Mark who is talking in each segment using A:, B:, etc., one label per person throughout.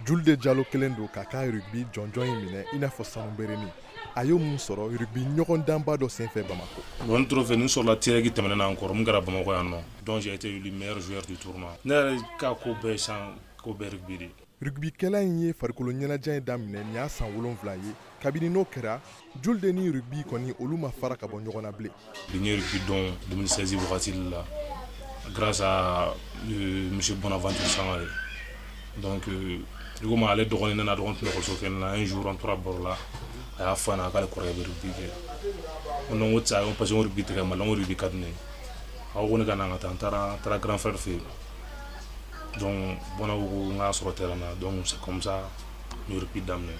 A: Julde Jalo kelen don k'a ka rugby jɔnjɔn in minɛ i n'a fɔ sanuberenin. A y'o mun sɔrɔ rugby ɲɔgɔndanba dɔ senfɛ Bamakɔ.
B: Bon, trophée nin sɔrɔla tirage tɛmɛnen na encore mun kɛra Bamakɔ yan nɔ. Donc j'ai été élu meilleur joueur du tournoi. Ne yɛrɛ ka ko bɛɛ san ko bɛɛ rugby de.
A: Rugbykɛla in ye farikolo ɲɛnajɛ in daminɛ nin y'a san 7 ye. Kabini n'o kɛra, Julde ni rugby kɔni olu ma fara ka bɔ ɲɔgɔn na bilen.
B: N ye rugby dɔn 2016 wagati la grâce à monsieur Bonaventure Sangare. Donc komi ale dɔgɔnin ne n'a dɔgɔnin tun bɛ ekɔliso kelen na, un jour an tora baro la, a y'a fɔ a ɲɛna k'ale kɔrɔkɛ bɛ rugby kɛ. N ko tɛ parce que n ko rugby tɛ kɛ Mali la, n ko rugby ka di ne ye. A ko ne ka na n ka taa, n taara grand frère fɛ yen. Donc Bona ko n k'a sɔrɔ terrain na, donc c'est comme ça n ye rugby daminɛ.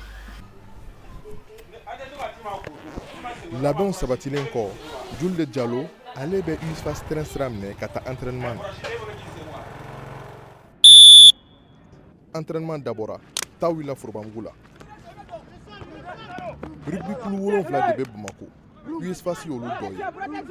A: Labɛnw sabatilen kɔ, Julde Jalo ale bɛ USFAS terrain sira minɛ ka taa entraînement na. Entraînement dabɔra, taa wulila forobamugu la. Rugby kulu 7 de bɛ Bamakɔ. USFAS y'olu dɔ ye.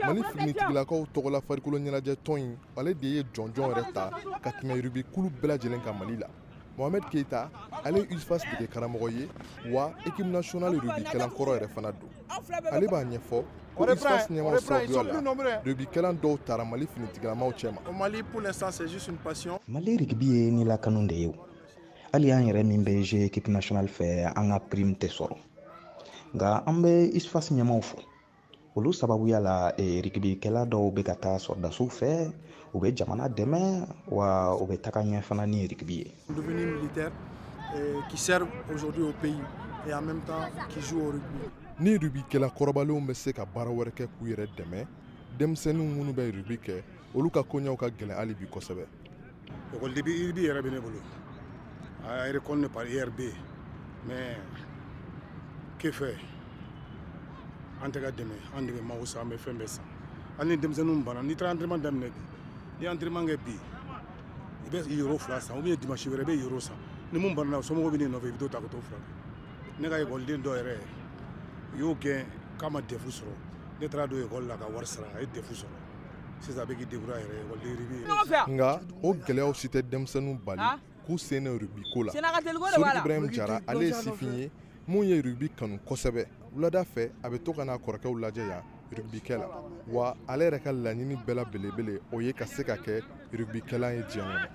A: Mali finitigilakaw tɔgɔla farikolo ɲɛnajɛ tɔn in, ale de ye jɔnjɔn yɛrɛ ta ka tɛmɛ rugby kulu bɛɛ lajɛlen kan Mali la. Mohamed Keita, ale ye USFAS dege karamɔgɔ ye, wa équipe nationale rugbykɛlan kɔrɔ yɛrɛ fana don. Ale b'a ɲɛfɔ ko USFAS ɲɛmaaw sababuya la, rugbykɛlan dɔw taara Mali finitigilamaw cɛma.
C: Mali pour l'instant c'est juste une passion.
D: Mali rugby ye ni lakanu de ye o. Hali an yɛrɛ min bɛ jouer équipe nationale fɛ, an ka prime tɛ sɔrɔ. Nka an bɛ USFAS ɲɛmaaw fo. Olu sababuya la, rugbykɛla dɔw bɛ ka taa sɔrɔdasiw fɛ, u bɛ jamana dɛmɛ, wa u bɛ taga ɲɛ fana ni rugby ye.
C: Devenir militaire qui servent aujourd'hui au pays et en même temps qui jouent au rugby.
A: Ni rugbykɛla kɔrɔbalenw bɛ se ka baara wɛrɛ kɛ k'u yɛrɛ dɛmɛ, denmisɛnninw minnu bɛ rugby kɛ, olu ka koɲɛw ka gɛlɛn hali bi kosɛbɛ.
E: Ekɔliden rugby yɛrɛ bɛ ne bolo. A reconnu par IRB, mais que fait? An tɛ ka dɛmɛ, an de bɛ mago sa, an bɛ fɛn bɛɛ san. Hali ni denmisɛnninw banna, n'i taara entraînement daminɛ bi, n'i ye entraînement kɛ bi, i bɛ euro 2 san, ou bien dimanche wɛrɛ i bɛ euro san. Ni mun banna, somɔgɔw bɛ n'i nɔfɛ, i bɛ t'o ta ka t'o furakɛ. Ne ka ekɔliden dɔ yɛrɛ, u y'o gɛn k'a ma DEF sɔrɔ. Ne taara don ekɔli la ka wari sara, a ye DEF sɔrɔ. Sisan a bɛ k'i débrouiller a yɛrɛ ye, ekɔliden rugby ye.
A: Nka o gɛlɛyaw si tɛ denmisɛnninw bali k'u sen don rugby ko la. Sori Ibrahim Jara, ale ye sifin ye mun ye rugby kanu kosɛbɛ. Wulada fɛ, a bɛ to ka n'a kɔrɔkɛw lajɛ yan rugbykɛ la, wa ale yɛrɛ ka laɲini bɛɛ la belebele o ye ka se ka kɛ rugbykɛlan ye diɲɛ kɔnɔ.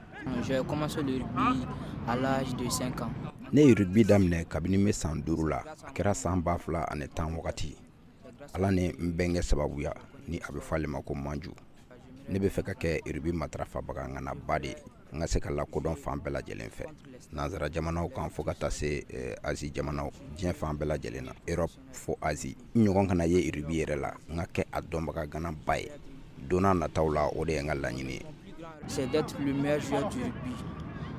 F: J'ai commencé le rugby à l'âge de 5 ans.
G: Ne ye rugby daminɛ kabini n bɛ san 5 la, a kɛra san 2010 wagati. Ala ni n bɛnkɛ sababuya, ni a bɛ fɔ ale ma ko Manju. Ne bɛ fɛ ka kɛ rugby matarafabaga ŋanaba de ye, n ka se ka lakodɔn fan bɛɛ lajɛlen fɛ, nansara jamanaw kan fo ka taa se Asie jamanaw, diɲɛ fan bɛɛ lajɛlen na, Europe fo Asie. N ɲɔgɔn kana ye rugby yɛrɛ la, n ka kɛ a dɔnbaga ganaba ye don n'a nataw la, o de ye n ka laɲini ye.
F: C'est d'être le meilleur joueur du rugby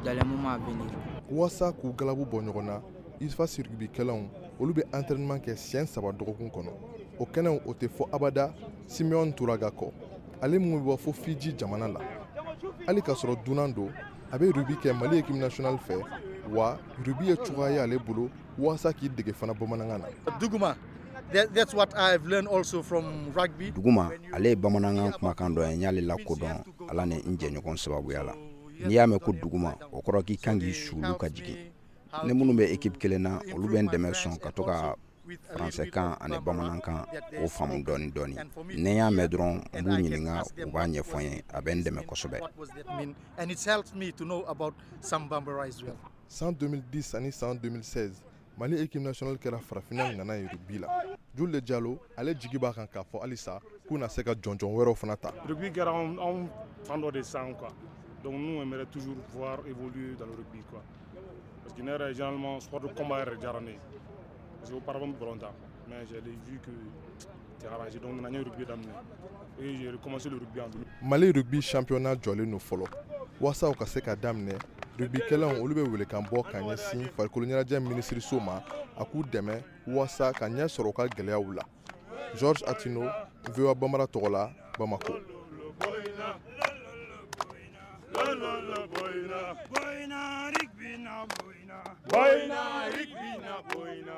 F: dans les moments à venir.
A: Walasa k'u galabu bɔ ɲɔgɔn na, USFAS rugbykɛlanw olu bɛ entraînement kɛ siɲɛ 3 dɔgɔkun kɔnɔ. O kɛnɛw o tɛ fɔ abada Simeon Turaga kɔ, ale mun bɛ bɔ fo Fiji jamana la. Hali k'a sɔrɔ dunan don, a bɛ rugby kɛ Mali équipe nationale fɛ, wa rugby ye cogoya ye ale bolo walasa k'i dege fana bamanankan na.
C: Duguma. That's what I've learned also from rugby.
G: Duguma, ale ye bamanankan kumakan dɔ ye, n y'ale lakodɔn Ala ni n jɛɲɔgɔn sababuya la. N'i y'a mɛn ko duguma, o kɔrɔ k'i kan k'i sulu ka jigin. Ni minnu bɛ équipe kelen na, olu bɛ n dɛmɛ sɔn ka to ka faransɛkan ani bamanankan o faamu dɔɔni dɔɔni. Ni n y'a mɛn dɔrɔn, n b'u ɲininka, u b'a ɲɛfɔ n ye, a bɛ n dɛmɛ kosɛbɛ.
C: And it's helped me to know about some Bambara as well.
A: San 2010 ani san 2016, Mali équipe nationale kɛra farafinna ŋana ye rugby la. Julde Jalo, ale jigi b'a kan k'a fɔ halisa k'u na se ka jɔnjɔn wɛrɛw fana ta.
B: Rugby kɛra anw fan dɔ de san quoi. Donc nous on aimerait toujours voir évoluer dans le rugby quoi. Parce que ne yɛrɛ généralement sport de combat yɛrɛ diyara ne ye. Parce que auparavant n bɛ ballon tan, mais j'ai vu que c'est arrangé, donc n nana n ye rugby daminɛ et j'ai recommencé le rugby en 2000.
A: Mali rugby championnat jɔlen don fɔlɔ. Walasa o ka se ka daminɛ, rugbykɛlanw olu bɛ welekan bɔ ka ɲɛsin farikolo ɲɛnajɛ minisiriso ma, a k'u dɛmɛ walasa ka ɲɛ sɔrɔ u ka gɛlɛyaw la. Georges Atino, VOA Bambara tɔgɔ la, Bamako.
B: Boina, rugby na boina. Boina, rugby na boina.